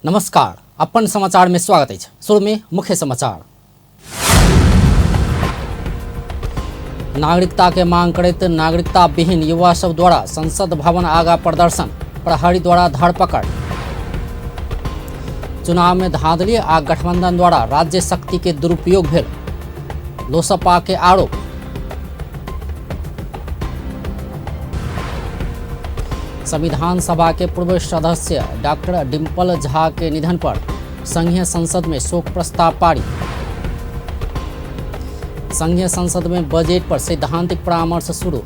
नमस्कार, अपन समाचार में स्वागत अछि। शुरू में मुख्य समाचार। नागरिकता के मांग करैत नागरिकता विहीन युवा सब द्वारा संसद भवन आगा प्रदर्शन, प्रहरी द्वारा धरपकड़। चुनाव में धांधली आ गठबंधन द्वारा राज्य शक्ति के दुरुपयोग भेल, लोसपा के आरोप। संविधान सभा के पूर्व सदस्य डॉक्टर डिम्पल झा के निधन पर संघीय संसद में शोक प्रस्ताव पारित। संघीय संसद में बजट पर सैद्धांतिक परामर्श शुरू।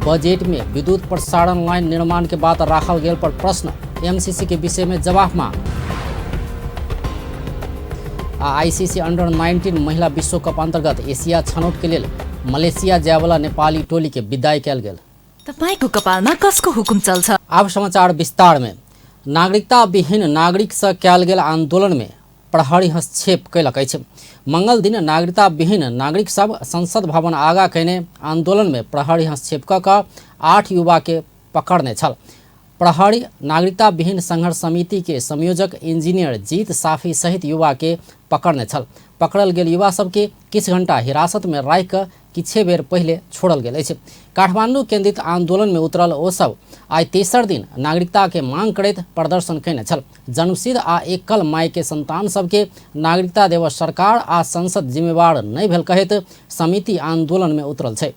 बजट में विद्युत प्रसारण लाइन निर्माण के बात राखल गेल पर प्रश्न, एमसीसी के विषय में जवाब मांग। आ आईसीसी अंडर 19 महिला विश्व कप अंतर्गत एशिया छनौट के लेल मलेशिया जायवला नेपाली टोली के विदाई कयल गेल। तपाईँको कपालमा कसको हुकुम चल्छ? आब समाचार विस्तार में। नागरिकता विहीन नागरिक से कयल गेल आंदोलन में प्रहरी हस्तक्षेप कयलक अछि। मंगल दिन नागरिकता विहीन नागरिक सब संसद भवन आगा कयने आंदोलन में प्रहरी हस्तक्षेप कऽ कऽ 8 युवा के पकड़ने छल। प्रहरी नागरिकता विहीन संघर्ष समिति के संयोजक इंजीनियर जीत साफी सहित युवा के पकड़ने छल। पकड़ल गेल युवा सबके किछु घंटा हिरासत में राखि कऽ किछे बेर पहिले छोड़ल गेल अछि। काठमांडू केंद्रित आंदोलन में उतरल ओ सब आइ तेसर दिन नागरिकता के मांग करैत प्रदर्शन कयने छल। जन्मसिद्ध आ एकल माय के संतान सबके नागरिकता देबऽ सरकार आ संसद जिम्मेवार नहि भेल कहैत समिति आंदोलन में उतरल छै।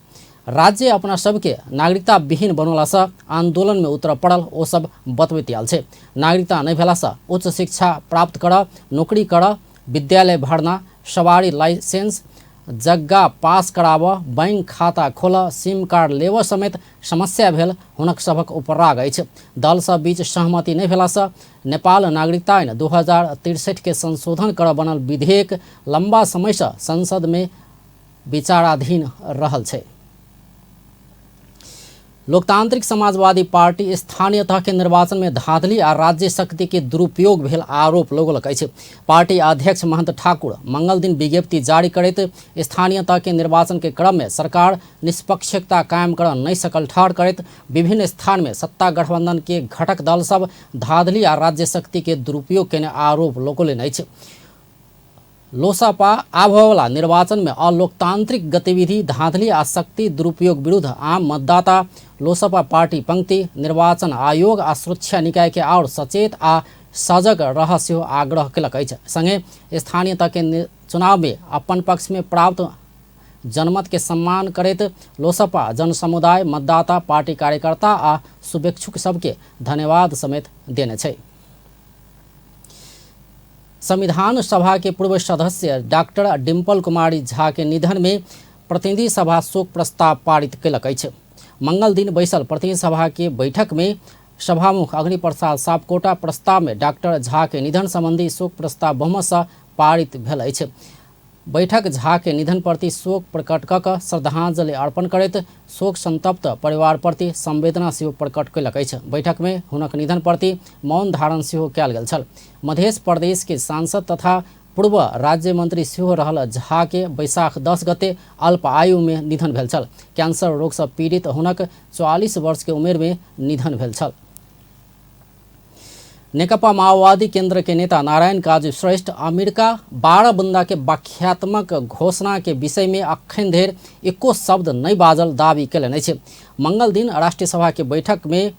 राज्य अपना सबके नागरिकता विहीन बनौलासँ आंदोलन में उतरऽ पड़ल ओ सब बतबैत आयल छै। नागरिकता नहि भेलासँ उच्च शिक्षा प्राप्त करऽ, नौकरी करऽ, विद्यालय भरना, सवारी लाइसेंस, जग्गा पास कराबऽ, बैंक खाता खोलऽ, सिम कार्ड लेबऽ समेत समस्या भेल हुनक सभक उपराग अछि। दल सब बीच सहमति नहि भेलासँ नेपाल नागरिकता ऐन 2063 के संशोधन करऽ बनल विधेयक लम्बा समयसँ संसद में विचाराधीन रहल छै। लोकतांत्रिक समाजवादी पार्टी स्थानीय तह के निर्वाचन में धांधली आ राज्य शक्ति के दुरुपयोग भेल आरोप लगौलक अछि। पार्टी अध्यक्ष महंत ठाकुर मंगल दिन विज्ञप्ति जारी करैत स्थानीय तह के निर्वाचन के क्रम में सरकार निष्पक्षता कायम कर नहीं सकल ठहर करैत विभिन्न स्थान में सत्ता गठबंधन के घटक दल सब धांधली आ राज्य शक्ति के दुरुपयोग केने आरोप लगौलनि अछि। लोसपा आबयवला निर्वाचन में अलोकतांत्रिक गतिविधि, धांधली आ शक्ति दुरुपयोग विरुद्ध आम मतदाता, लोसपा पार्टी पंक्ति, निर्वाचन आयोग आ सुरक्षा निकाय के आओर सचेत आ सजग रह सेहो आग्रह केलक अछि। संगे स्थानीय तह के चुनाव में अपन पक्ष में प्राप्त जनमत के सम्मान करैत लोसपा जनसमुदाय, मतदाता, पार्टी कार्यकर्ता आ शुभेच्छुक सबके धन्यवाद समेत देने छै। संविधान सभा के पूर्व सदस्य डॉक्टर डिम्पल कुमारी झा के निधन में प्रतिनिधि सभा शोक प्रस्ताव पारित कयलक अछि। मंगल दिन बैसल प्रतिनिधि सभा के बैठक में सभामुख अग्नि प्रसाद सापकोटा प्रस्ताव में डॉक्टर झा के निधन संबंधी शोक प्रस्ताव बहुमत से पारित भेल अछि। बैठक झा के निधन प्रति शोक प्रकट कऽ कऽ श्रद्धांजलि अर्पण करैत शोक संतप्त परिवार प्रति संवेदना सेहो प्रकट कयलक अछि। बैठक में हुनक निधन प्रति मौन धारण सेहो कयल गेल छल। मध्य प्रदेश के सांसद तथा पूर्व राज्य मंत्री सेहो रहल झा के बैसाख 10 गते अल्प आयु में निधन भेल छल। कैंसर रोग से पीड़ित हुनक 44 वर्ष के उमेर में निधन भेल छल। नेकपा माओवादी केंद्र के नेता नारायण काजू श्रेष्ठ अमेरिका 12 बुंदा के व्याख्यात्मक घोषणा के विषय में अखन धरि एको शब्द नहीं बाजल दावी कयलनि अछि। मंगल दिन राष्ट्रीय सभा के बैठक में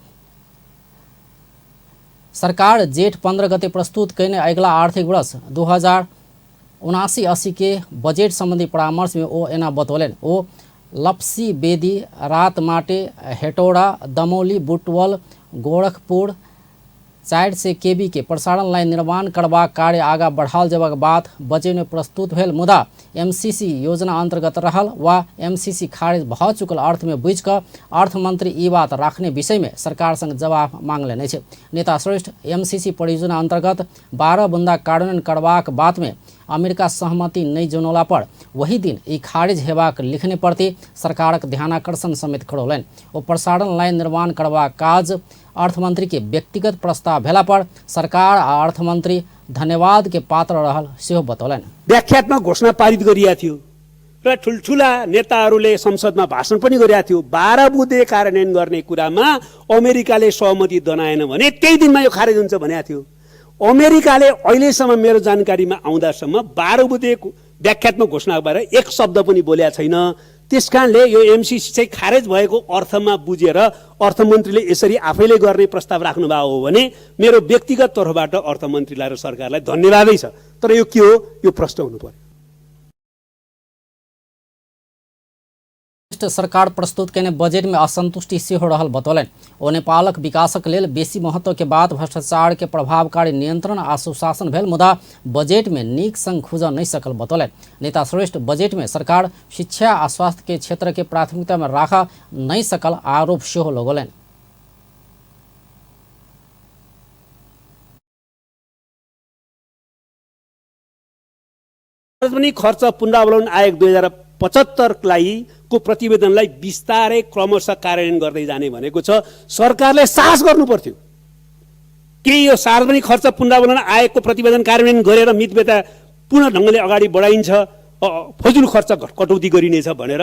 सरकार जेठ 15 गते प्रस्तुत कयने अगिला आर्थिक वर्ष 2079-80 के बजट संबंधी परामर्श में ओ एना बतौलनि। ओ लपसी, बेदी, रातमाटे, हेटौड़ा, दमौली, बुटवल, गोरखपुर 400 केवी के प्रसारण लाइन निर्माण करबाक कार्य आगा बढ़ाओल जेबाक बात बजट में प्रस्तुत भेल, मुदा एमसीसी योजना अंतर्गत रहल वा एमसीसी खारिज भऽ चुकल अर्थ में बुझि कऽ अर्थमंत्री ई बात राखने विषय में सरकार संग जवाब मांगलनि अछि। नेता श्रेष्ठ एमसीसी परियोजना अंतर्गत 12 बुंदा कार्यान्वयन करबाक बात में अमेरिका सहमति नहि जनौला पर वही दिन ई खारिज हेबाक लिखने प्रति सरकारक ध्यानाकर्षण समेत करौलनि। ओ प्रसारण लाइन निर्माण करबाक काज अर्थमंत्री के व्यक्तिगत प्रस्ताव भेला पर सरकार आ अर्थमंत्री धन्यवाद के पात्र रहल सेहो बतौलनि। व्याख्यात्मक घोषणा पारित गरिएको थियो र ठुल्ठुला नेताहरूले संसदमा भाषण पनि गरेका थियो। 12 बुँदे कार्यान्वयन गर्ने कुरामा अमेरिकाले सहमति जनाएन भने त्यही दिनमा यो खारेज हुन्छ भनेको थियो। अमेरिकाले अहिलेसम्म मेरो जानकारीमा आउँदासम्म 12 बुँदे व्याख्यात्मक घोषणा बारे एक शब्द पनि बोलेको छैन। त्यसकारणले यो एमसिसी चाहिँ खारेज भएको अर्थमा बुझेर अर्थमन्त्रीले यसरी आफैले गर्ने प्रस्ताव राख्नुभएको हो भने मेरो व्यक्तिगत तर्फबाट अर्थमन्त्रीलाई र सरकारलाई धन्यवादै छ। तर यो के हो, यो प्रश्न हुनु पर्यो। सरकार प्रस्तुत केने बजट में असंतुष्टि सेहो रहल बतौलनि। ओ नेपालक विकासक लेल बेसी महत्व के बात भ्रष्टाचार के प्रभावकारी नियंत्रण आ सुशासन भेल, मुदा बजट में नीक संग खुजऽ नहि सकल बतौलनि। नेता श्रेष्ठ बजट में सरकार शिक्षा आ स्वास्थ्य के क्षेत्र के प्राथमिकता में राखऽ नहि सकल आरोप सेहो लगौलनि। सार्वजनिक खर्च पुनरावलोकन आयोग 2075 को प्रतिवेदनलाई बिस्तारै क्रमशः कार्यान्वयन गर्दै जाने भनेको छ। सरकारले साहस गर्नु पर्थ्यो कि यो सार्वजनिक खर्च पुनरावलोकन आयोगको प्रतिवेदन कार्यान्वयन गरेर मितव्ययता पूर्ण ढङ्गले अगाडि बढाइन्छ, फजुल खर्च कटौती गरिनेछ भनेर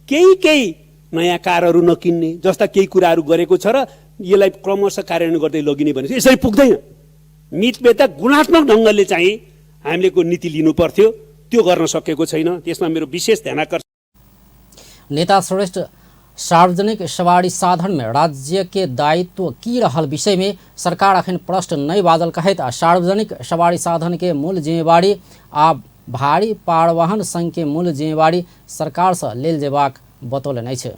केही केही नयाँ कारहरू नकिन्ने जस्ता केही कुराहरू गरेको छ र यसलाई क्रमशः कार्यान्वयन गर्दै लगिने भनेको यसरी पुग्दैन। मितव्ययता गुणात्मक ढङ्गले चाहिँ हामीले को नीति लिनु पर्थ्यो, त्यो गर्न सकेको छैन। त्यसमा मेरो विशेष ध्यानाकर्षण। नेता श्रेष्ठ सार्वजनिक सवारी साधन में राज्य के दायित्व की रहल विषय में सरकार अखन प्रश्न नहीं बाजल कहैत आ सार्वजनिक सवारी साधन के मूल जिम्मेवारी आ भारी परिवहन संघ के मूल जिम्मेवारी सरकार से लेल जेबाक बतौलनि अछि।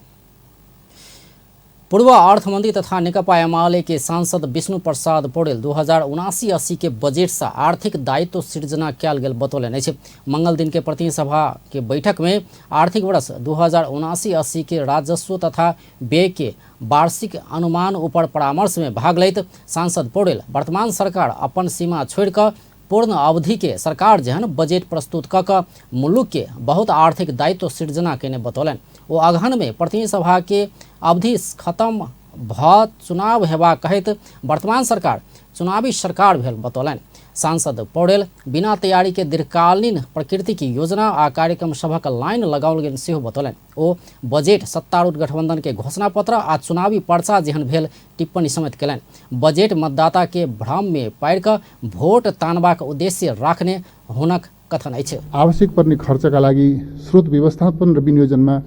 पूर्व अर्थमंत्री तथा नेकपा एमाले के सांसद विष्णु प्रसाद पौडेल 2079-80 के बजट से आर्थिक दायित्व सृजना कयल गेल बतौलनि अछि। मंगल दिन के प्रतिनिधि सभा के बैठक में आर्थिक वर्ष 2079-80 के राजस्व तथा व्यय के वार्षिक अनुमान ऊपर परामर्श में भाग लैत सांसद पौडेल वर्तमान सरकार अपन सीमा छोड़िकऽ पूर्ण अवधि के सरकार जेहन बजट प्रस्तुत कऽ कऽ मुलुक के बहुत आर्थिक दायित्व सृजना केने बतौलनि। ओ अगहन में प्रतिनिधि सभा के अवधि खत्म भ चुनाव हेबा कहैत वर्तमान सरकार चुनावी सरकार भेल बतौलनि। सांसद पौडेल बिना तैयारी के दीर्घकालीन प्रकृति की योजना आ कार्यक्रम सभक लाइन लगाओल गेल सेहो बतौलनि। ओ बजट सत्तारूढ़ गठबंधन के घोषणा पत्र आ चुनावी पर्चा जेहन भेल टिप्पणी समेत केलनि। बजट मतदाता के भ्रम में पारि कऽ भोट तानबाक उद्देश्य राखने हुनक कथन अछि। आवश्यक पर्ने खर्चका लागि स्रोत व्यवस्थापन र विनियोजनमा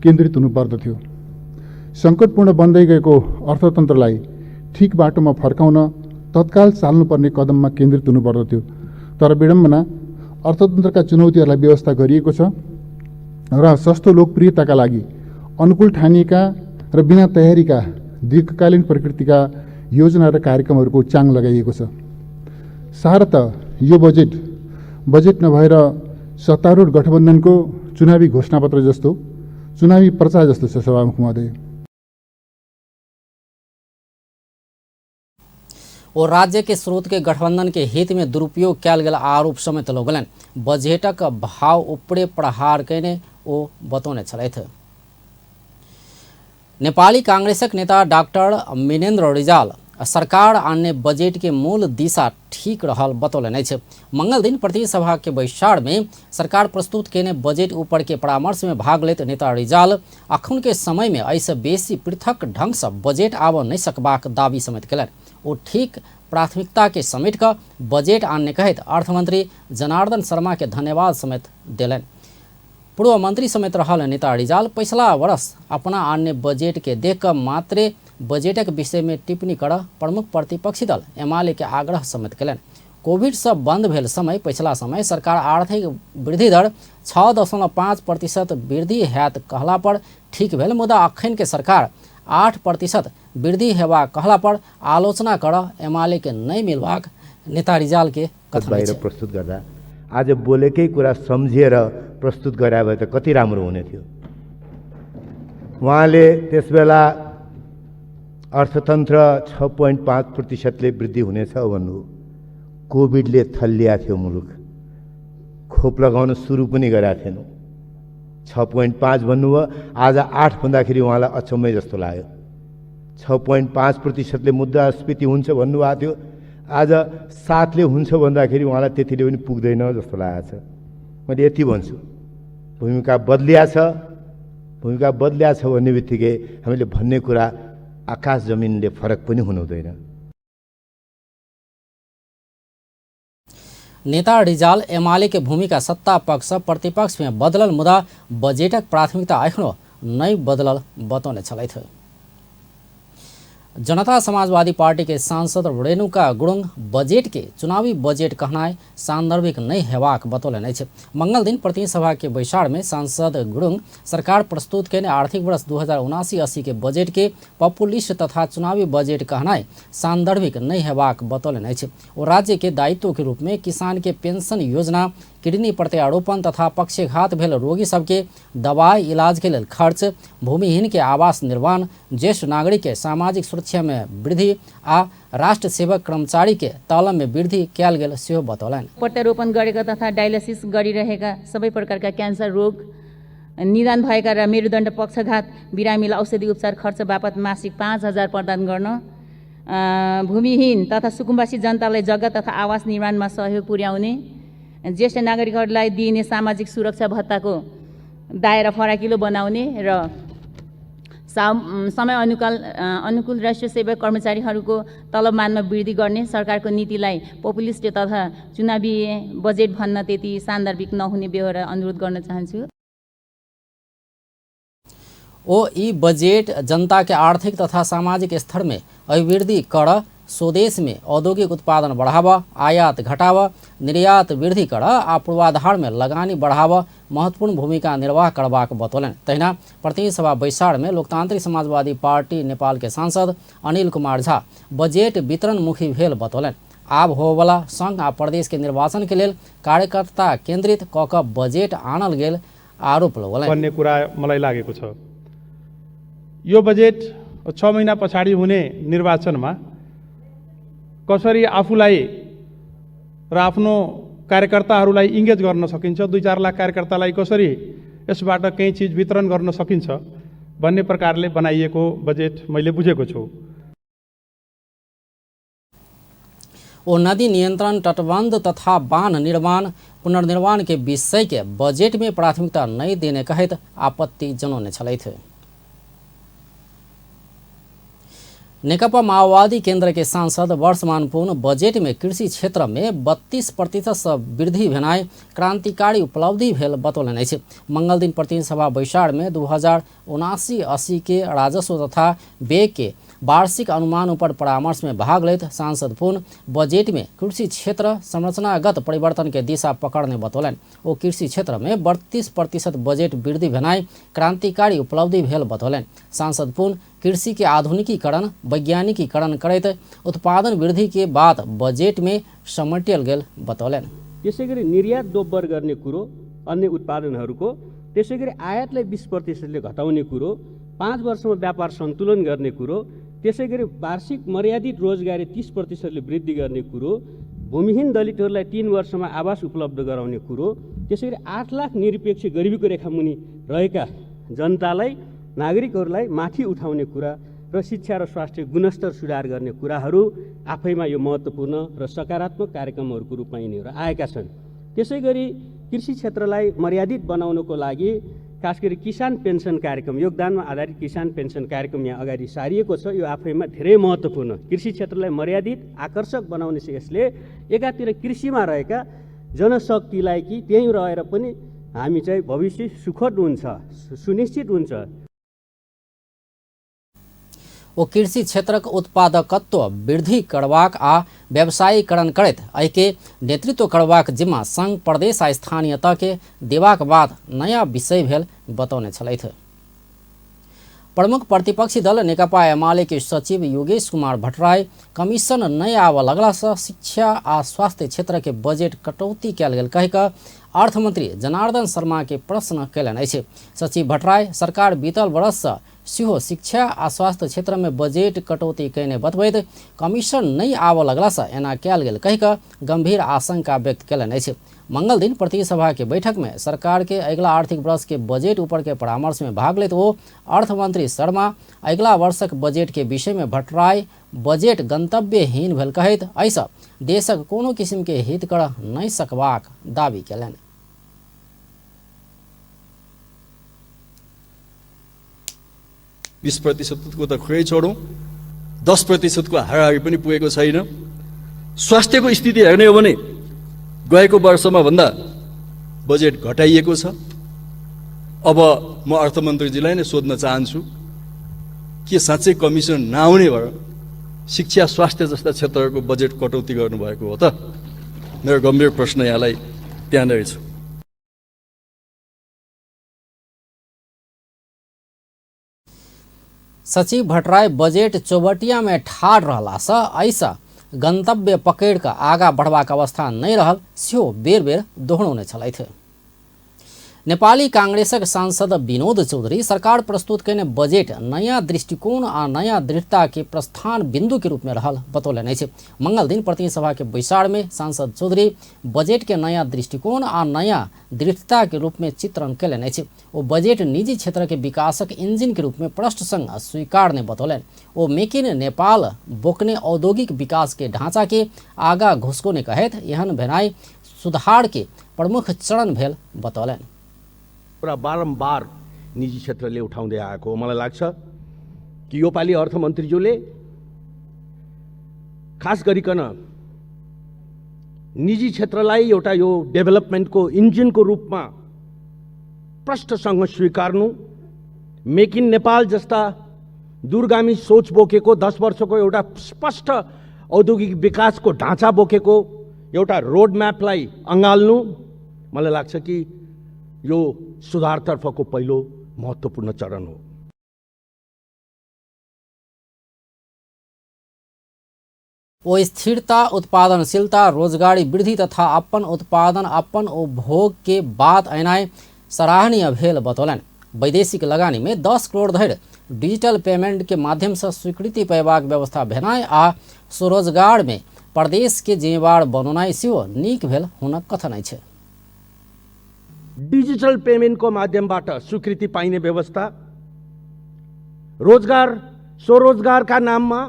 केन्द्रित हुनुपर्दथ्यो। सङ्कटपूर्ण बन्दै गएको अर्थतन्त्रलाई ठिक बाटोमा फर्काउन तत्काल चाल्नुपर्ने कदममा केन्द्रित हुनुपर्दथ्यो। तर विडम्बना अर्थतन्त्रका चुनौतीहरूलाई व्यवस्था गरिएको छ र सस्तो लोकप्रियताका लागि अनुकूल ठानिएका र बिना तयारीका दीर्घकालीन प्रकृतिका योजना र कार्यक्रमहरूको चाङ लगाइएको छ। सार त यो बजेट बजेट नभएर सत्तारूढ गठबन्धनको चुनावी घोषणापत्र जस्तो, चुनावी पर्चा जस्तो छ। सभामुख महोदय, ओ राज्य के स्रोत के गठबंधन के हित में दुरुपयोग कयल गेल आरोप समेत लगौलनि। बजटक भाव ऊपरे प्रहार कयने ओ बतौने छलथि। नेपाली कांग्रेसक नेता डॉक्टर मिनेन्द्र रिजाल सरकार आनने बजट के मूल दिशा ठीक रहल बतौलनि अछि। मंगल दिन प्रतिनिधि सभा के बैसार में सरकार प्रस्तुत केने बजट ऊपर के परामर्श में भाग लैत नेता रिजाल अखन के समय में एहिसँ बेसी पृथक ढंग से बजट आबऽ नहि सकबाक दावी समेत केलनि। ओ ठीक प्राथमिकता के समेट कऽ बजट आनने कहैत अर्थमंत्री जनार्दन शर्मा के धन्यवाद समेत देलनि। पूर्व मंत्री समेत रहल नेता रिजाल पिछला वर्ष अपना आनने बजट के देख कऽ मात्रे बजटक विषय में टिप्पणी कर प्रमुख प्रतिपक्षी दल एमाले के आग्रह समेत केलनि। कोविड से बंद भेल समय पिछला समय सरकार आर्थिक वृद्धि दर 6.5% वृद्धि हैत कहला पर ठीक भेल, मुदा अखन के सरकार 8% वृद्धि हेबा कहला पर आलोचना कर एमाले के नहि मिलबाक नेता रिजाल के कथन बाहिर अछि। प्रस्तुत गर्दा आज बोलेकै कुरा सम्झिएर प्रस्तुत गरे भए त कति राम्रो हुने थियो। उहाँले त्यसबेला अर्थतन्त्र 6.5% वृद्धि हुनेछ भन्नु, कोभिडले थल्लिया थियो मुलुक, खोप लगाउन सुरु पनि गरेका थिएनौँ। 6.5 भन्नुभयो, आज 8 भन्दाखेरि उहाँलाई अचम्मै जस्तो लाग्यो। 6.5% मुद्रास्फीति हुन्छ भन्नुभएको थियो, आज 7ले हुन्छ भन्दाखेरि उहाँलाई त्यतिले पनि पुग्दैन जस्तो लागेको छ। मैले यति भन्छु, भूमिका बदलिया छ। भूमिका बदलिया छ भन्ने बित्तिकै हामीले भन्ने कुरा आकाश जमिनले फरक पनि हुनु हुँदैन। नेता रिजाल एमाले के भूमिका सत्ता पक्ष प्रतिपक्ष में बदलल मुदा बजेटक प्राथमिकता एखनो नहि बदलल बतौने छलथि। जनता समाजवादी पार्टी के सांसद रेणुका गुरुङ बजेट के चुनावी बजेट कहनाइ सान्दर्भिक नहि हेबाक बतौलनि अछि। मंगल दिन प्रतिनिधि सभा के बैसार में सांसद गुरुङ सरकार प्रस्तुत कयने आर्थिक वर्ष 2079-80 के बजेट के पॉपुलिस्ट तथा चुनावी बजेट कहनाइ सान्दर्भिक नहि हेबाक बतौलनि अछि। ओ राज्य के दायित्व के रूप में किसान के पेंशन योजना, किडनी प्रत्यारोपण तथा पक्षघात भेल रोगी सबके दवाई इलाज के लेल खर्च, भूमिहीन के आवास निर्माण, ज्येष्ठ नागरिक के सामाजिक सुरक्षा में वृद्धि आ राष्ट्र सेवक कर्मचारी के तलब में वृद्धि कयल गेल सेहो बतौलनि। प्रत्यारोपण गरेका तथा डायलिसिस गरिरहेका सबै प्रकारका क्यान्सर रोग निदान भएका र मेरुदण्ड पक्षघात बिरामीलाई औषधि उपचार खर्च बापत मासिक 5,000 प्रदान गर्न, भूमिहीन तथा सुकुम्बासी जनतालाई जग्गा तथा आवास निर्माणमा सहयोग पुर्याउने, ज्येष्ठ नागरिकहरूलाई दिइने सामाजिक सुरक्षा भत्ताको दायरा फराकिलो बनाउने र समय अनुकूल राष्ट्रिय सेवक कर्मचारीहरूको तलबमानमा वृद्धि गर्ने सरकारको नीतिलाई पपुलिस्ट तथा चुनावी बजेट भन्न त्यति सान्दर्भिक नहुने बेहोरा अनुरोध गर्न चाहन्छु। ओ ई बजेट जनता के आर्थिक तथा सामाजिक स्तर में अभिवृद्धि कर, स्वदेश में औद्योगिक उत्पादन बढ़ावा, आयात घटावा, निर्यात वृद्धि कर आ पूर्वाधार में लगानी बढ़ावा महत्वपूर्ण भूमिका निर्वाह करबाक बतौलनि। तहिना प्रतिनिधि सभा बैसार में लोकतांत्रिक समाजवादी पार्टी नेपाल के सांसद अनिल कुमार झा बजेट वितरणमुखी भेल बतौलनि। आब होवला संघ आ प्रदेश के निर्वाचन के लेल कार्यकर्ता केंद्रित क क बजेट आनल गेल आरोप लगौलनि। भन्ने कुरा मलाई लागेको छ। यो बजेट 6 महिना पछाडि हुने निर्वाचनमा कसरी आफूलाई र आफ्नो कार्यकर्ताहरूलाई इङ्गेज गर्न सकिन्छ, 2-4 लाख कार्यकर्तालाई कसरी यसबाट केही चिज वितरण गर्न सकिन्छ भन्ने प्रकारले बनाइएको बजेट मैले बुझेको छु। ओ नदी नियंत्रण, तटबंध तथा बांध निर्माण पुनर्निर्माण के विषय के बजेट में प्राथमिकता नहीं देने कहैत आपत्ति जनौने छलथि। नेकपा माओवादी केंद्र के सांसद वर्षमान पुन बजेट में कृषि क्षेत्र में 32% से वृद्धि भेनाइ क्रांतिकारी उपलब्धि भेल बतौलनि अछि। मंगल दिन प्रतिनिधि सभा बैसार में 2079-80 के राजस्व तथा व्यय के वार्षिक अनुमान ऊपर परामर्श में भाग लैत सांसद पुन बजेट में कृषि क्षेत्र संरचनागत परिवर्तन के दिशा पकड़ने बतौलनि। ओ कृषि क्षेत्र में 32% बजेट वृद्धि भेनाइ क्रांतिकारी उपलब्धि भेल बतौलनि। सांसद पुन कृषि के आधुनिकीकरण, वैज्ञानिकीकरण करैत उत्पादन वृद्धि के बात बजेट में समेटल गेल बतौलनि। त्यसैगरी निर्यात दोब्बर गर्ने कुरो अन्य उत्पादनहरूको, त्यसैगरी आयातलाई 20% घटाउने कुरो, 5 वर्षमा व्यापार सन्तुलन गर्ने कुरो, त्यसैगरी वार्षिक मर्यादित रोजगारी 30% वृद्धि गर्ने कुरो, भूमिहीन दलितहरूलाई 3 वर्षमा आवास उपलब्ध गराउने कुरो, त्यसैगरी 8 लाख निरपेक्ष गरिबीको रेखामुनि रहेका जनतालाई, नागरिकहरूलाई माथि उठाउने कुरा र शिक्षा र स्वास्थ्य गुणस्तर सुधार गर्ने कुराहरू आफैमा यो महत्त्वपूर्ण र सकारात्मक कार्यक्रमहरूको रूपमा यिनीहरू आएका छन्। त्यसैगरी कृषि क्षेत्रलाई मर्यादित बनाउनको लागि खास गरी किसान पेन्सन कार्यक्रम, योगदानमा आधारित किसान पेन्सन कार्यक्रम यहाँ अगाडि सारिएको छ। यो आफैमा धेरै महत्त्वपूर्ण कृषि क्षेत्रलाई मर्यादित आकर्षक बनाउने छ। यसले एकातिर कृषिमा रहेका जनशक्तिलाई कि त्यहीँ रहेर पनि हामी चाहिँ भविष्य सुखद हुन्छ, सुनिश्चित हुन्छ। ओ कृषि क्षेत्रक उत्पादकत्व वृद्धि करबाक आ व्यवसायीकरण करैत एहिके नेतृत्व करबाक जिम्मा संघ, प्रदेश आ स्थानीय तह के देबाक बाद नयाँ विषय भेल बतौने छलथि। प्रमुख प्रतिपक्षी दल नेकपा एमाले के सचिव योगेश कुमार भट्टराई कमीशन नहि आबऽ लगला से शिक्षा आ स्वास्थ्य क्षेत्र के बजेट कटौती कयल गेल कहि कऽ अर्थमंत्री जनार्दन शर्मा के प्रश्न कयलनि अछि। सचिव भट्टराई सरकार बीतल वर्ष से सेहो शिक्षा आ स्वास्थ्य क्षेत्र में बजेट कटौती कयने बतबैत कमीशन नहि आबऽ लगला से एना कयल गेल कहि कऽ गंभीर आशंका व्यक्त कयलनि अछि। मंगल दिन प्रतिनिधि सभा के बैठक में सरकार के अगिला आर्थिक वर्ष के बजेट ऊपर के परामर्श में भाग लेत ओ अर्थमंत्री शर्मा अगिला वर्षक बजेट के विषय में भट्टराई बजेट गंतव्यहीन भेल कहैत एहिसँ देशक कोनो किसिम के हित कर नहि सकबाक दावी कयलनि। बीस प्रतिशतको त खुरै छोडौँ, 10% को हाराहारी पनि पुगेको छैन। स्वास्थ्यको स्थिति हेर्ने हो भने गएको वर्षमा भन्दा बजेट घटाइएको छ। अब म अर्थमन्त्रीजीलाई नै सोध्न चाहन्छु, के साँच्चै कमिसन नआउने भएर शिक्षा स्वास्थ्य जस्ता क्षेत्रको बजेट कटौती गर्नुभएको हो त? मेरो गम्भीर प्रश्न यहाँलाई त्यहाँनिर छ। सचिव भट्टराई बजेट चौबटिया में ठाढ़ रहलासँ ऐसा गंतव्य पकड़ कऽ आगा बढ़बाक अवस्था नहि रहल सेहो बेर बेर दोहरौने छलथि। नेपाली कांग्रेसक सांसद विनोद चौधरी सरकार प्रस्तुत कयने बजेट नयाँ दृष्टिकोण आ नयाँ दृढ़ता के प्रस्थान बिंदु के रूप में रहल बतौलनि अछि। मंगल दिन प्रतिनिधि सभा के बैसार में सांसद चौधरी बजेट के नयाँ दृष्टिकोण आ नयाँ दृढ़ता के रूप में चित्रण कयलनि अछि। ओ बजेट निजी क्षेत्र के विकासक इंजिन के रूप में प्रष्ट संग स्वीकारने बतौलनि। ओ मेक इन नेपाल बोकने औद्योगिक विकास के ढांचा के आगा घुसकोने कहैत एहन भेनाइ सुधार के प्रमुख चरण भेल बतौलनि। कुरा बारम्बार निजी क्षेत्रले उठाउँदै आएको मलाई लाग्छ कि यो पालि अर्थमन्त्रीज्यूले खास गरिकन निजी क्षेत्रलाई एउटा यो डेभलपमेन्टको इन्जिनको रूपमा प्रष्टसँग स्वीकार्नु, मेक इन नेपाल जस्ता दूरगामी सोच बोकेको 10 वर्षको एउटा स्पष्ट औद्योगिक विकासको ढाँचा बोकेको एउटा रोड म्यापलाई अँगाल्नु मलाई लाग्छ कि यो सुधारतर्फको पहिलो महत्त्वपूर्ण चरण हो। ओ स्थिरता, उत्पादनशीलता, रोजगारी वृद्धि तथा अपन उत्पादन अपन उपभोग के बात अयनाइ सराहनीय भेल बतौलनि। वैदेशिक लगानी में 10 करोड़ धरि डिजिटल पेमेंट के माध्यम से स्वीकृति पयबाक व्यवस्था भेनाइ आ स्वरोजगार में प्रदेश के जिम्मेवार बनौनाइ सेहो नीक भेल हुनक कथन अछि। डिजिटल पेमेन्टको माध्यमबाट स्वीकृति पाइने व्यवस्था, रोजगार स्वरोजगारका नाममा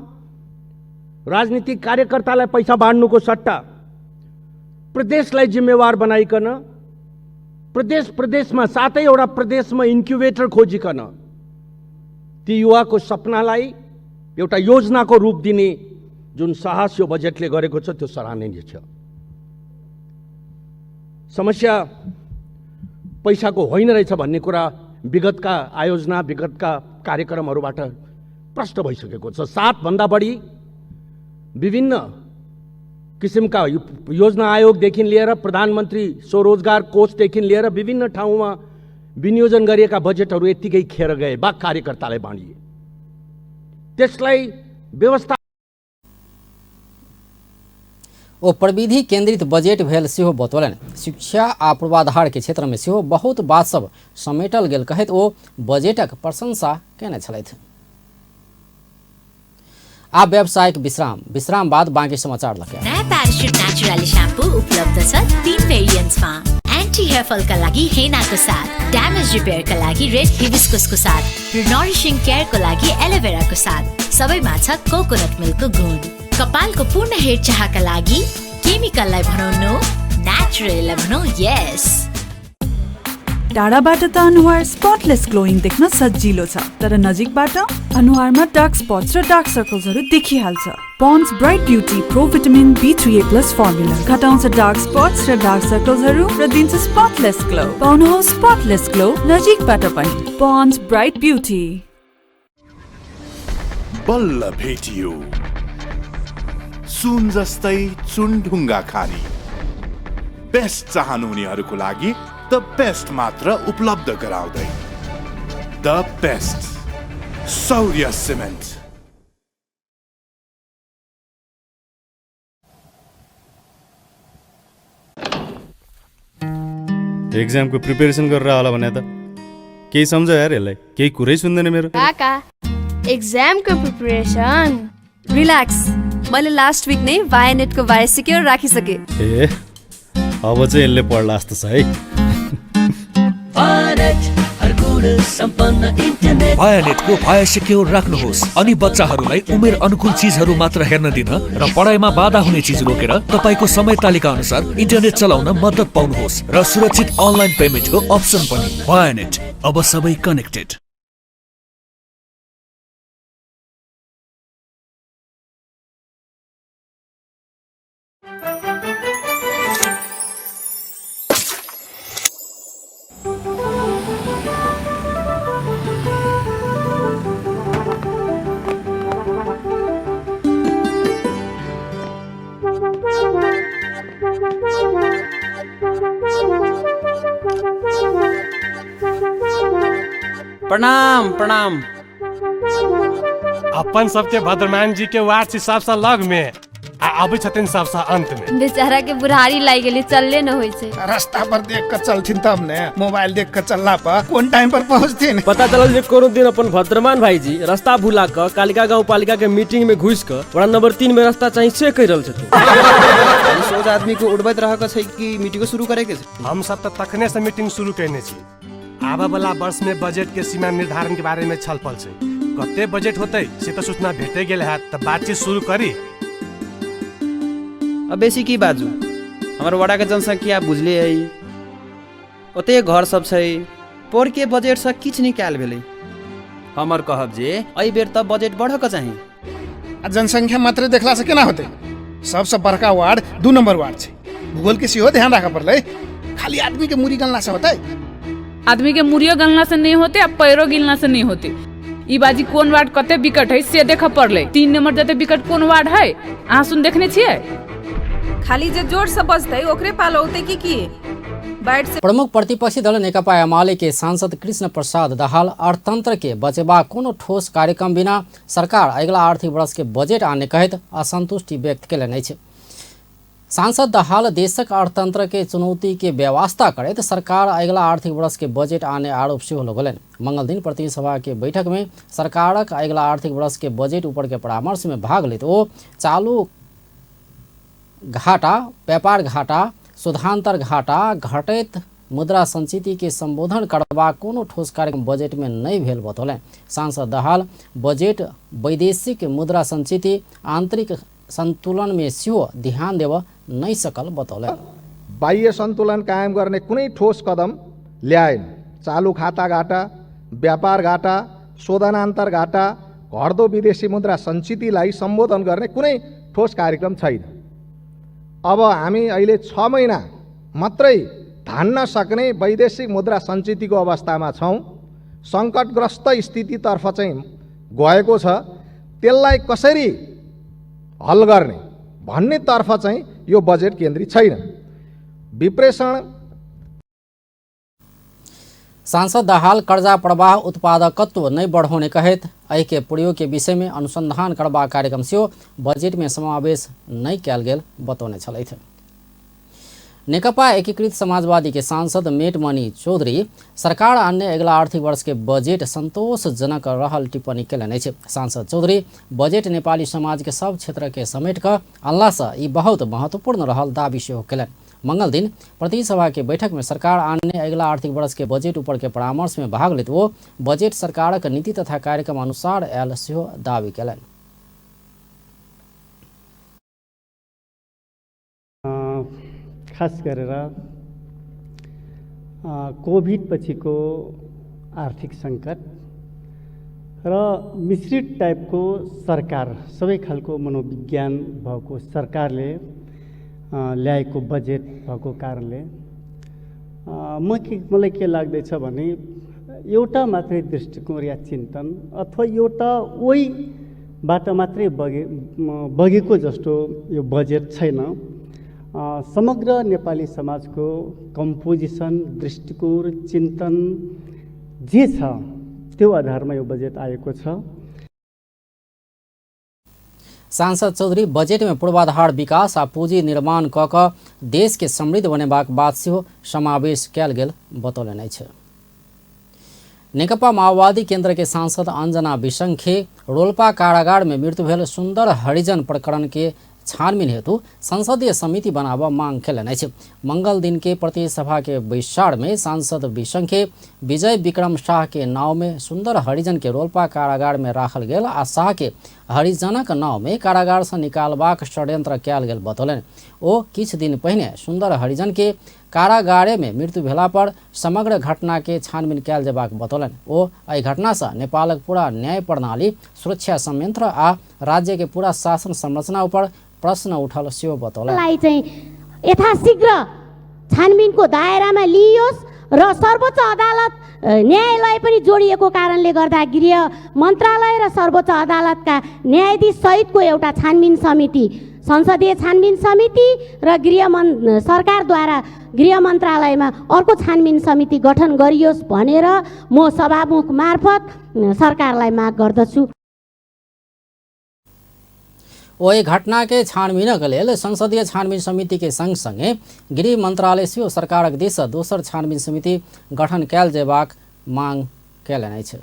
राजनीतिक कार्यकर्तालाई पैसा बाँड्नुको सट्टा प्रदेशलाई जिम्मेवार बनाइकन प्रदेश प्रदेशमा 7वटा प्रदेशमा इन्क्युबेटर खोजिकन ती युवाको सपनालाई एउटा योजनाको रूप दिने जुन साहस यो बजेटले गरेको छ त्यो सराहनीय छ। समस्या पैसाको होइन रहेछ भन्ने कुरा विगतका आयोजना, विगतका कार्यक्रमहरूबाट प्रष्ट भइसकेको छ। 7 भन्दा बढी विभिन्न किसिमका योजना आयोगदेखि लिएर प्रधानमन्त्री स्वरोजगार कोषदेखि लिएर विभिन्न ठाउँमा विनियोजन गरिएका बजेटहरू यत्तिकै खेर गए वा कार्यकर्तालाई बाँडिए। त्यसलाई व्यवस्था ओ प्रविधि केंद्रित बजेट भेल सेहो बतौलनि। शिक्षा आ पूर्वाधार के क्षेत्र में सेहो बहुत बात सब समेटल गेल कहैत ओ बजेटक प्रशंसा केने छलथि। आ व्यावसायिक विश्राम, विश्राम बाद बाँकी समाचार लगे। नयाँ प्याराशुट नेचुरली श्याम्पू उपलब्ध छ 3 भेरिएन्ट्समा। एन्टी हेयर फलका लागि हेनाको साथ, ड्यामेज रिपेयरका लागि रेड हिबिस्कसको साथ र नरिशिङ केयरको लागि एलोभेराको साथ। सबैमा छ कोकोनट मिल्कको गुण। कपालको पूर्ण हेरचाहका लागि केमिकललाई भनौँ नो, नेचुरललाई भनौँ यस। टाढाबाट त अनुहार स्पटलेस ग्लोइङ देख्न सजिलो छ, तर नजिकबाट अनुहारमा डार्क स्पट्स र डार्क सर्कल्सहरू देखिहाल्छ। Pond's bright beauty pro vitamin B3A plus formula घटाउँछ डार्क स्पट्स र डार्क सर्कल्सहरू र दिन्छ स्पटलेस ग्लो। पाउनुहोस् स्पटलेस ग्लो नजिकबाट पनि। Pond's bright beauty. बल्ल भेटियो सुन जस्तै चुनढुङ्गा खानी। बेस्ट चाहनुहुनेहरूको लागि the best मात्र उपलब्ध गराउँदै the best Shaurya cement. एक्जामको प्रिपेरेसन गरेर होला भने त केही सम्झ यार, यसलाई केही कुरै सुन्दैन मेरो। काका एक्जामको प्रिपरेसन रिल्याक्स, मैले लास्ट विक नै भायानेटको भाया सिक्योर राखिसके। ए अब चाहिँ यसले पढ्ला जस्तो छ है। भायानेटको भाया सिक्योर राख्नुहोस् अनि बच्चाहरूलाई उमेर अनुकूल चिजहरू मात्र हेर्न दिन र पढाइमा बाधा हुने चिज रोकेर तपाईको समय तालिका अनुसार इन्टरनेट चलाउन मद्दत पाउनुहोस् र सुरक्षित अनलाइन पेमेन्टको अप्सन पनि। भायानेट अब सबै कनेक्टेड। प्रणाम प्रणाम। अपन सबके भद्रमान जी के वार्ड छै सबसँ लग में आ आबै छथिन सबसँ अंत में। बेचारा के बुढ़ारी लागि गेलै, चलले न होइ छै। रास्ता पर देख कर चलथिन तब ने, मोबाइल देख कर चलला पर कोन टाइम पर पहुँचथिन। पता चलल जे कोनो दिन अपन भद्रमान भाईजी रास्ता भुला क कालिका गाँव पालिका के मीटिंग में घुस क वड़ा नंबर 3 में रास्ता चाहिए से कहि रहल छथिन। सोच आदमी को उड़बैत रह के छै कि मीटिंग शुरू करे के छै। हम सब त तखने से मीटिंग शुरू केने छी। आबे वाला वर्ष में बजट के सीमा निर्धारण के बारे में छलफल छै। कते बजट होतै से त सूचना भेटे गेल हैत, त बातचीत शुरू करी। अब बेसी की बाजू, हमर वड़ा के जनसंख्या बुझले है, ओते घर सब छै, पोर के बजट से किछु नहीं कयल भेलै। हमर कहब जे एहि बेर त बजट बढ़ के चाही। आ जनसंख्या मात्र देखला से केना होतै? सबसे बड़का वार्ड 2 नंबर वार्ड छै, भूगोल के सेहो ध्यान राखऽ पड़लै। खाली आदमी के मूड़ी गणला से होतै? आदमी के मूड़ियो गणला से नहीं होते आ पैरो गिनला से नहीं होते। ई बाजी कोन वार्ड कते विकट है से देखऽ पड़लै। 3 नंबर जते विकट कोन वार्ड है अहाँ सुन देखने छियै? खाली जे जोर से बजतै ओकरे पालो होतै की की बैठ से। प्रमुख प्रतिपक्षी दल नेकपा एमाले के सांसद कृष्ण प्रसाद दाहाल अर्थतंत्र के बचेबाक कोनो ठोस कार्यक्रम बिना सरकार अगिला आर्थिक वर्ष के बजट आने कहैत असंतुष्टि व्यक्त केलनि अछि। सांसद दाहाल देशक अर्थतंत्र के चुनौती के व्यवस्था करैत सरकार अगिला आर्थिक वर्ष के बजट आने आरोप सेहो लगौलनि। मंगल दिन प्रतिनिधि सभा के बैठक में सरकारक अगिला आर्थिक वर्ष के बजट ऊपर के परामर्श में भाग लेत ओ चालू घाटा, व्यापार घाटा, शोधांतर घाटा, घटैत मुद्रा संचिति के संबोधन करबाक कोनो ठोस कार्यक्रम बजट में नहीं भेल बतौलनि। सांसद दाहाल बजट वैदेशिक मुद्रा संचिति, आंतरिक संतुलन में सेहो ध्यान देव नहीं सकल बतौलनि। बाह्य सन्तुलन कायम गर्ने कुनै ठोस कदम ल्याएन। चालु खाता घाटा, व्यापार घाटा, शोधनान्तर घाटा, घट्दो विदेशी मुद्रा सञ्चितिलाई सम्बोधन गर्ने कुनै ठोस कार्यक्रम छैन। अब हामी अहिले 6 महिना मात्रै धान्न सक्ने वैदेशिक मुद्रा सञ्चितिको अवस्थामा छौँ। सङ्कटग्रस्त स्थितितर्फ चाहिँ गएको छ। त्यसलाई कसरी हल गर्ने भन्नेतर्फ चाहिँ यो बजेट केन्द्रित छैन। विप्रेषण। सांसद दाहाल कर्जा प्रवाह उत्पादकत्व नहीं बढ़ौने कहैत एहि के प्रयोग के विषय में अनुसंधान करबाक कार्यक्रम सेहो बजट में समावेश नहीं कयल गेल बतौने छलथि। नेकपा एकीकृत समाजवादी के सांसद मेटमणि चौधरी सरकार अन्य अगिला आर्थिक वर्ष के बजट संतोषजनक रहल टिप्पणी केलनि अछि। सांसद चौधरी बजट नेपाली समाज के सब क्षेत्र के समेट कऽ अनला से ई बहुत महत्वपूर्ण रहल दावी सेहो केलनि। मंगल दिन प्रतिनिधि सभा के बैठक में सरकार अन्य अगिला आर्थिक वर्ष के बजट ऊपर के परामर्श में भाग लेत ओ बजट सरकारक नीति तथा कार्यक्रम अनुसार आयल सेहो दावी केलनि। खास गरेर कोभिड पछिको आर्थिक सङ्कट र मिश्रित टाइपको सरकार, सबै खालको मनोविज्ञान भएको सरकारले ल्याएको बजेट भएको कारणले मलाई के लाग्दैछ भने एउटा मात्रै दृष्टिकोण या चिन्तन अथवा एउटा ओहीबाट मात्रै बगेको जस्तो यो बजेट छैन। समग्र नेपाली समाजको कम्पोजिसन, दृष्टिकोण, चिन्तन जे छ त्यो आधारमा यो बजेट आएको छ। सांसद चौधरी बजट में पूर्वाधार विकास आ पूंजी निर्माण क क देश के समृद्ध बनेबाक बात सेहो समावेश कयल गेल बतौलनि अछि। नेकपा माओवादी केंद्र के सांसद अंजना विसंखे रोल्पा कारागार में मृत्यु भेल सुंदर हरिजन प्रकरण के छानबीन हेतु संसदीय समिति बनाबऽ मांग केलनि अछि। मंगल दिन के प्रतिनिधि सभा के बैसार में सांसद विसंखे विजय विक्रम शाह के नाव में सुंदर हरिजन के रोल्पा कारागार में राखल गेल आ शाह के हरिजनक नाव में कारागार से निकालबाक षड्यंत्र कयल गेल बतौलनि। ओ किछु दिन पहिने सुंदर हरिजन के कारागारे में मृत्यु भेला पर समग्र घटना के छानबीन कयल जेबाक बतौलनि। ओ एहि घटना से नेपालक पूरा न्याय प्रणाली, सुरक्षा संयंत्र आ राज्य के पूरा शासन संरचना ऊपर प्रश्न उठल सेहो बतौलनि। चाहिँ यथाशीघ्र छानबिनको दायरामा लिइयोस् र सर्वोच्च अदालत न्यायालय पनि जोडिएको कारणले गर्दा गृह मन्त्रालय र सर्वोच्च अदालतका न्यायाधीश सहितको एउटा छानबिन समिति संसदीय छानबिन समिति र गृह सरकारद्वारा गृह मन्त्रालयमा अर्को छानबिन समिति गठन गरियोस् भनेर म सभामुख मार्फत सरकारलाई माग गर्दछु। ओहि घटना के छानबीनक लेल संसदीय छानबीन समिति के संग संगे गृह मंत्रालय सेहो सरकारक दिस दोसर छानबीन समिति गठन कयल जेबाक मांग कयलनि अछि।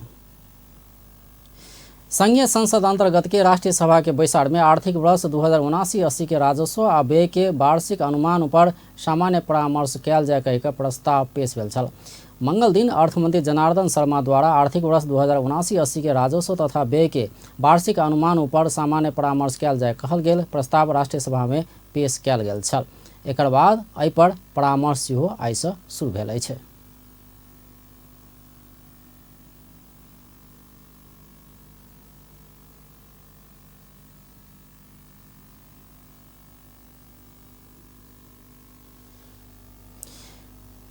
संघीय संसद अंतर्गत के राष्ट्रीय सभा के बैसार में आर्थिक वर्ष 2079-80 के राजस्व आ व्यय के वार्षिक अनुमान पर सामान्य परामर्श कयल जाय कहि के प्रस्ताव पेश भेल छल। मंगल दिन अर्थमंत्री जनार्दन शर्मा द्वारा आर्थिक वर्ष 2079-80 के राजस्व तथा व्यय के वार्षिक अनुमान पर सामान्य परामर्श कयल जाय कहल गेल प्रस्ताव राष्ट्रीय सभा में पेश कयल गेल छल। एकर बाद एहि पर परामर्श सेहो आइ से शुरू भेल अछि।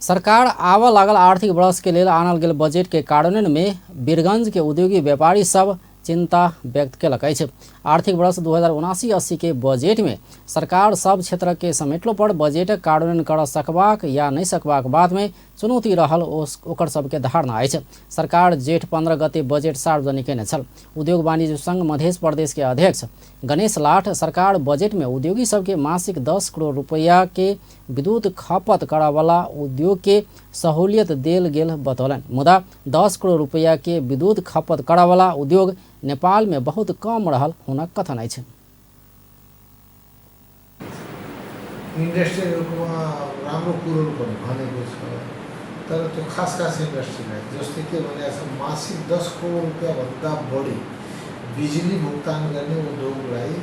सरकार आबऽ लागल आर्थिक वर्ष के लेल आनल गेल बजट के कार्यान्वयन में वीरगंज के उद्योगी व्यापारी सब चिंता व्यक्त केलक अछि। आर्थिक वर्ष 2079-80 के बजट में सरकार सब क्षेत्र के समेटलो पर बजट कार्यान्वयन कर सकबाक या नहीं सकबाक बात में चुनौती रहल ओकर सबके धारणा अछि। सरकार जेठ 15 गते बजट सार्वजनिक केने छल। उद्योग वाणिज्य संघ मध्य प्रदेश के अध्यक्ष गणेश लाठ सरकार बजट में उद्योगी सबके मासिक 10 करोड़ रुपया के विद्युत खपत करऽवला उद्योग के सहूलियत देल गेल बतौलनि। मुदा 10 करोड़ रुपया के विद्युत खपत करऽवला उद्योग नेपाल में बहुत कम रहल हुनक कथन अछि। इन्डस्ट्रीहरूकोमा राम्रो कुरो पनि भनेको छ, तर त्यो खास खास इन्डस्ट्रीलाई जस्तै के भनेको छ, मासिक 10 करोड रुपियाँभन्दा बढी बिजुली भुक्तान गर्ने उद्योगलाई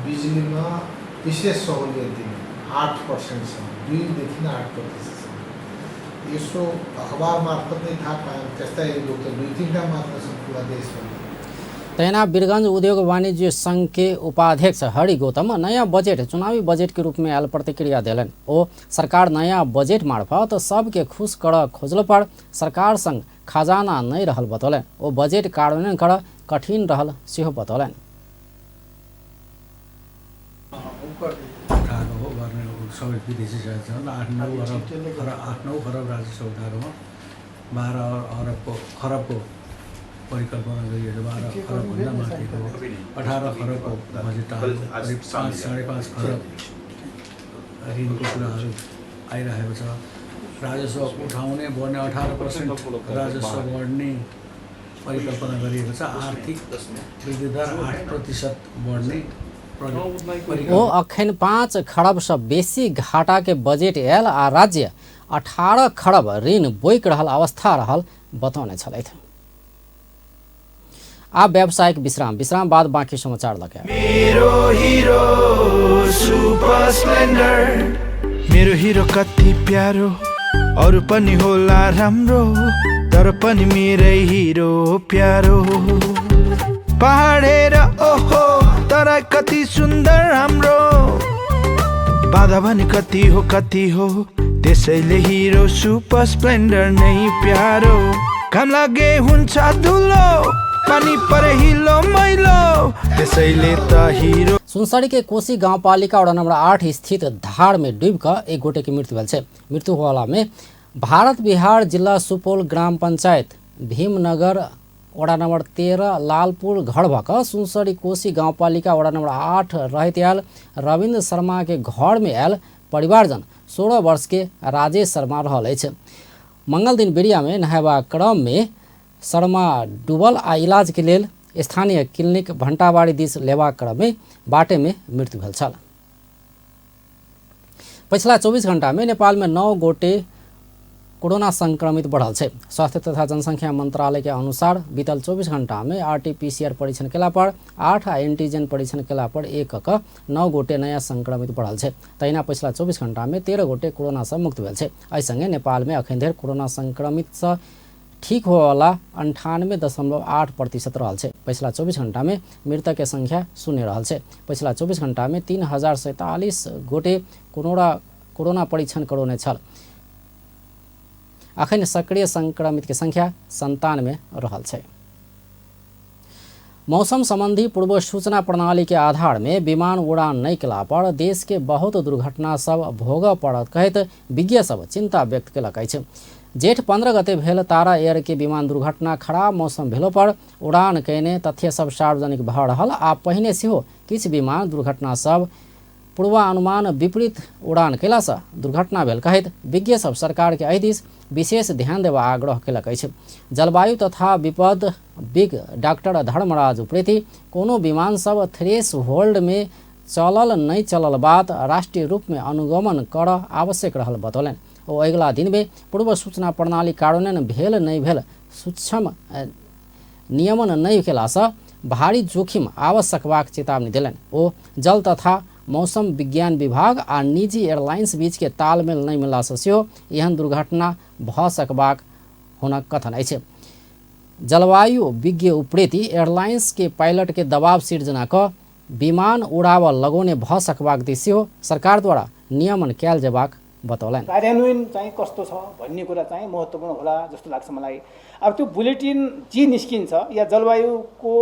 बिजुलीमा विशेष सहुलियत दिने 8%सम्म, 2देखि 8%सम्म। यसो अखबार मार्फत नै थाहा पायौँ। त्यस्ता उद्योग त 2-3 मात्र छन् पुरा देशमा। तहिना वीरगंज उद्योग वाणिज्य संघ के उपाध्यक्ष हरि गौतम नया बजट चुनावी बजट के रूप में आयल प्रतिक्रिया देलनि। ओ सरकार नया बजट मार्फत सबके खुश कर खोजल पर सरकार संग खजाना नहीं रहल बतौलनि। ओ बजट कार्यान्वयन कर कठिन रहल सेहो बतौलनि। सबै विदेशी छन्। 8-9 खरब राजस्व उठाएकोमा 12 खरबको परिकल्पना गरिएको 12 खरबभन्दा माथिको 18 खरबको बजेट आयो। करिब 5-5.5 खरब ऋणको कुराहरू आइरहेको छ। राजस्व उठाउने बढ्ने 18% राजस्व बढ्ने परिकल्पना गरिएको छ। आर्थिक वृद्धि दर 8% बढ्ने। ओ अखन 5 खरब से बेसी घाटा के बजट आयल आ राज्य 18 खरब ऋण बोकि रहल अवस्था रहल बतौने छलथि। आ व्यावसायिक विश्राम, विश्राम बाद बाकी समाचार लगे। मेरो हिरो सुपर स्प्लेन्डर, मेरो हिरो कति प्यारो, अरू पनि होला राम्रो, तर पनि मेरै हिरो प्यारो। पहाड हेर ओहो तर कति सुन्दर हाम्रो, बाधा भने कति हो कति हो, त्यसैले हिरो सुपर स्प्लेन्डर नै प्यारो। घाम लागे हुन्छ धुलो, पानी परे हिलो मैलो, त्यसैले त हिरो। सुनसरी के कोशी गाउँपालिका वडा नम्बर 8 स्थित धार में डूब कऽ एक गोटे के मृत्यु भेल छै। मृत्यु होला में भारत बिहार जिला सुपौल ग्राम पंचायत भीमनगर वडा नम्बर 13 लालपुर घर भऽ कऽ सुनसरी कोशी गाउँपालिका वडा नम्बर 8 रहैत आयल रविन्द्र शर्मा के घर में आयल परिवारजन 16 वर्ष के राजेश शर्मा रहल अछि। मंगल दिन बेरिया में नहेबाक क्रम में शर्मा डूबल आ इलाज के लेल स्थानीय क्लिनिक भंटाबाड़ी दिस लेबाक क्रम में बाटे में मृत्यु भेल छल। पछिला 24 घंटा में नेपाल में 9 गोटे कोरोना संक्रमित बढ़ल छै। स्वास्थ्य तथा जनसंख्या मंत्रालय के अनुसार बीतल 24 घंटा में आरटीपीसीआर परीक्षण केला पर 8 आ एंटीजन परीक्षण केला पर 1 क 9 गोटे नया संक्रमित बढ़ल छै। तहिना पछिला 24 घंटा में 13 गोटे कोरोना से मुक्त भेल छै। एहि संगे नेपाल में अखन धरि कोरोना संक्रमित से ठीक होवला 98.8% रहल छै। पछिला 24 घंटा में मृतक के संख्या 0 रहल छै। पछिला 24 घंटा में 3047 गोटे कोरोना परीक्षण करौने छल। अखन सक्रिय संक्रमित के संख्या 97 रहल छै। मौसम संबंधी पूर्व सूचना प्रणाली के आधार में विमान उड़ान नहीं केला पर देश के बहुत दुर्घटना सब भोग पड़त कहैत विज्ञ सब चिंता व्यक्त केलक अछि। जेठ 15 गते भेल तारा एयर के विमान दुर्घटना खराब मौसम भेलो पर उड़ान कयने तथ्य सब सार्वजनिक भऽ रहल आ पहिने सेहो किछु विमान दुर्घटना सब पूर्वानुमान विपरीत उड़ान कयलासँ दुर्घटना भेल कहैत विज्ञ सब सरकार के एहि दिस विशेष ध्यान देबा आग्रह केलक अछि। जलवायु तथा विपद विज्ञ डॉक्टर धर्मराज उप्रेती कोनो विमान सब थ्रेश होल्ड में चलल नहि चलल बात राष्ट्रीय रूप में अनुगमन कर आवश्यक रहल बतौलनि। ओ अगिला दिन में पूर्व सूचना प्रणाली कार्यान्वयन भेल नहि भेल सूक्ष्म नियमन नहि केलासँ भारी जोखिम आबि सकबाक चेतावनी देलनि। ओ जल तथा मौसम विज्ञान विभाग आ निजी एयरलाइंस बीच के तालमेल नहि मिललासँ सेहो एहन दुर्घटना भऽ सकबाक हुनक कथन अछि। जलवायु विज्ञ उप्रेती एयरलाइंस के पायलट के दबाव सिर्जना कऽ विमान उड़ाबऽ लगौने भऽ सकबाक दिस सेहो सरकार द्वारा नियमन कयल जेबाक बतौलनि। कार्यान्वयन चाहिँ कस्तो छ भन्ने कुरा चाहिँ महत्त्वपूर्ण होला जस्तो लाग्छ मलाई। अब त्यो बुलेटिन जे निस्किन्छ या जलवायुको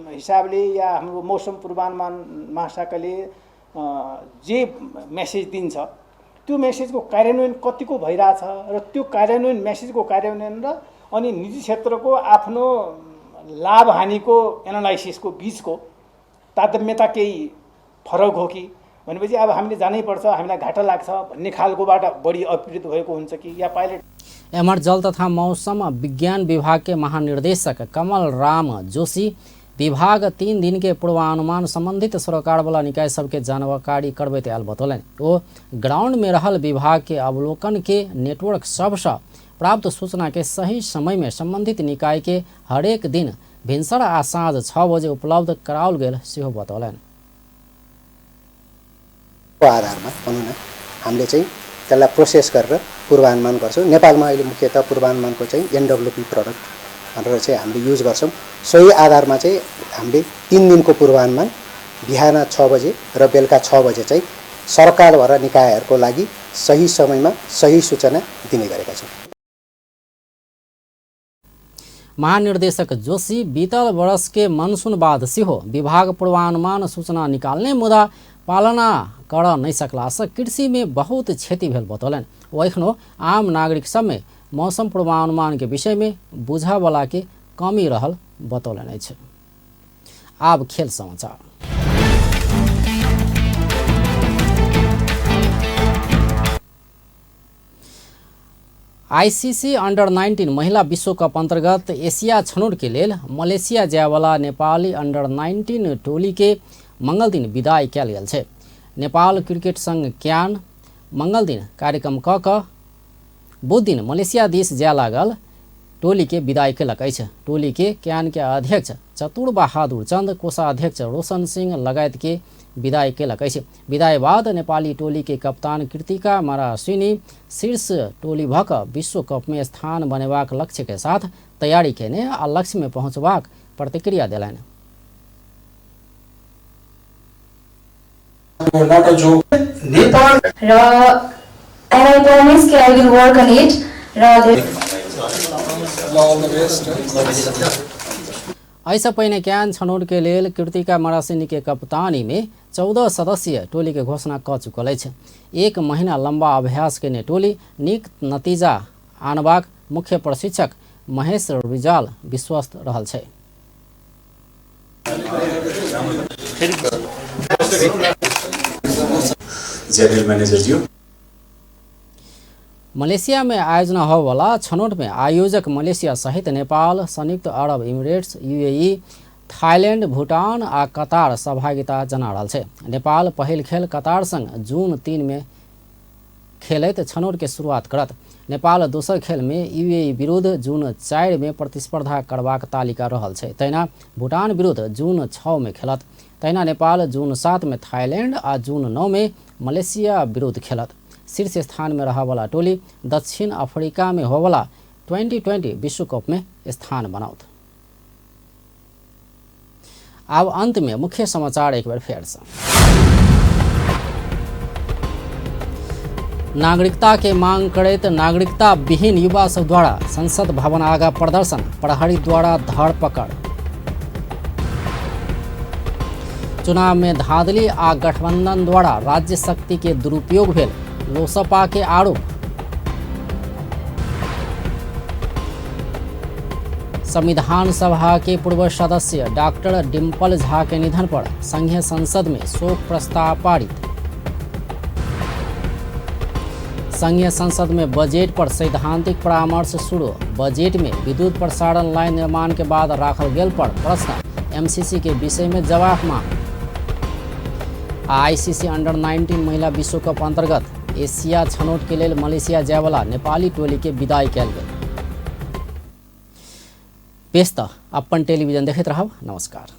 हिसाबले या हाम्रो मौसम पूर्वानुमान महाशाखाले जे मेसेज दिन्छ त्यो मेसेजको कार्यान्वयन कतिको भइरहेछ र त्यो कार्यान्वयन मेसेजको कार्यान्वयन र अनि निजी क्षेत्रको आफ्नो लाभ हानिको एनालाइसिसको बिचको तारतम्यता केही फरक हो कि भनेपछि अब हामीले जानै पर्छ, हामीलाई घाटा लाग्छ भन्ने खालकोबाट बढी अभिप्रेत भएको हुन्छ कि या पाइलट। एम्हर जल तथा मौसम विज्ञान विभाग के महानिर्देशक कमल राम जोशी विभाग 3 दिन के पूर्वानुमान संबंधित सरोकारवाला निकाय सबके जानकारी करबैत आयल बतौलनि। ओ ग्राउंड में रहल विभाग के अवलोकन के नेटवर्क सबसँ प्राप्त सूचना के सही समय में संबंधित निकाय के हरेक दिन भिनसर आ साँझ 6 बजे उपलब्ध कराओल गेल सेहो बतौलनि। आधारमा भनौँ न हामीले चाहिँ त्यसलाई प्रोसेस गरेर पूर्वानुमान गर्छौँ। नेपालमा अहिले मुख्यतः पूर्वानुमानको चाहिँ एनडब्ल्युपी प्रडक्ट भनेर चाहिँ हामीले युज गर्छौँ। सोही आधारमा चाहिँ हामीले 3 दिनको पूर्वानुमान बिहान 6 बजे र बेलुका 6 बजे चाहिँ सरकारद्वारा निकायहरूको लागि सही समयमा सही सूचना दिने गरेका छौँ। महानिर्देशक जोशी बीतल वर्ष के मनसून बाद सेहो विभाग पूर्वानुमान सूचना निकालने मुदा पालना कर नहीं सकलासँ कृषि में बहुत क्षति भेल बतौलनि। ओ एखनो आम नागरिक सब में मौसम पूर्वानुमान के विषय में बुझावला के कमी रहल बतौलनि अछि। आब खेल समाचार। आईसीसी अंडर 19 महिला विश्व कप अंतर्गत एशिया छनौट के लेल मलेशिया जायवाला नेपाली अंडर 19 टोली के मंगल दिन विदाई कयल गेल छै। नेपाल क्रिकेट संघ क्यान मंगल दिन कार्यक्रम क कऽ बुध दिन मलेशिया दिस जाय लागल टोली के विदाई केलक अछि। टोली के क्यान के अध्यक्ष चतुर बहादुर चंद, कोषाध्यक्ष रोशन सिंह लगायत के विदाई केलक अछि। विदाई बाद नेपाली टोली के कप्तान कृतिका मरासिनी शीर्ष टोली भऽ कऽ विश्व कप में स्थान बनेबाक लक्ष्य के साथ तैयारी केने आ लक्ष्य में पहुँचबाक प्रतिक्रिया देलनि। र and I promise कि I will work on it र एहिसँ पहिने क्यान छनौट के लेल कृतिका मरासिनी के कप्तानी में 14 सदस्यीय टोली के घोषणा कऽ चुकल अछि। 1 महीना लंबा अभ्यास केने टोली नीक नतीजा आनबाक मुख्य प्रशिक्षक महेश रिजाल विश्वस्त रहल छै। जनरल मैनेजर ज्यू। मलेशिया में आयोजना होवला छनौट में आयोजक मलेशिया सहित नेपाल, संयुक्त अरब इमिरेट्स, यूएई, थाईलैंड, भूटान आ कतार सहभागिता जना रहल छै। नेपाल पहिल खेल कतार संग जून 3 में खेलैत छनौट के शुरुआत करत। नेपाल दोसर खेल में यूएई विरुद्ध जून 4 में प्रतिस्पर्धा करबाक तालिका रहल छै। तहिना भूटान विरुद्ध जून 6 में खेलत। तहिना नेपाल जून 7 में थाईलैंड आ जून 9 में मलेशिया विरुद्ध खेलत। शीर्ष स्थान में रहवाला टोली दक्षिण अफ्रीका में होवला 2020 विश्व कप में स्थान बनाउत। अब अंत में मुख्य समाचार एक बार फेर से। नागरिकता के मांग करैत नागरिकता विहीन युवा सब द्वारा संसद भवन आगा प्रदर्शन, प्रहरी द्वारा धरपकड़। चुनाव में धांधली आ गठबंधन द्वारा राज्य शक्ति के दुरुपयोग भेल लोसपा के आरोप। संविधान सभा के पूर्व सदस्य डॉक्टर डिम्पल झा के निधन पर संघीय संसद में शोक प्रस्ताव पारित। संघीय संसद में बजट पर सैद्धांतिक परामर्श शुरू। बजट में विद्युत प्रसारण लाइन निर्माण के बाद राखल गेल पर प्रश्न, एमसीसी के विषय में जवाब मांग। आईसीसी अंडर 19 महिला विश्व कप अंतर्गत एशिया छनौट के लेल मलेशिया जायवला नेपाली टोली के विदाई कयल गेल। पेश त अपन टेलीविजन देखैत रहब। नमस्कार।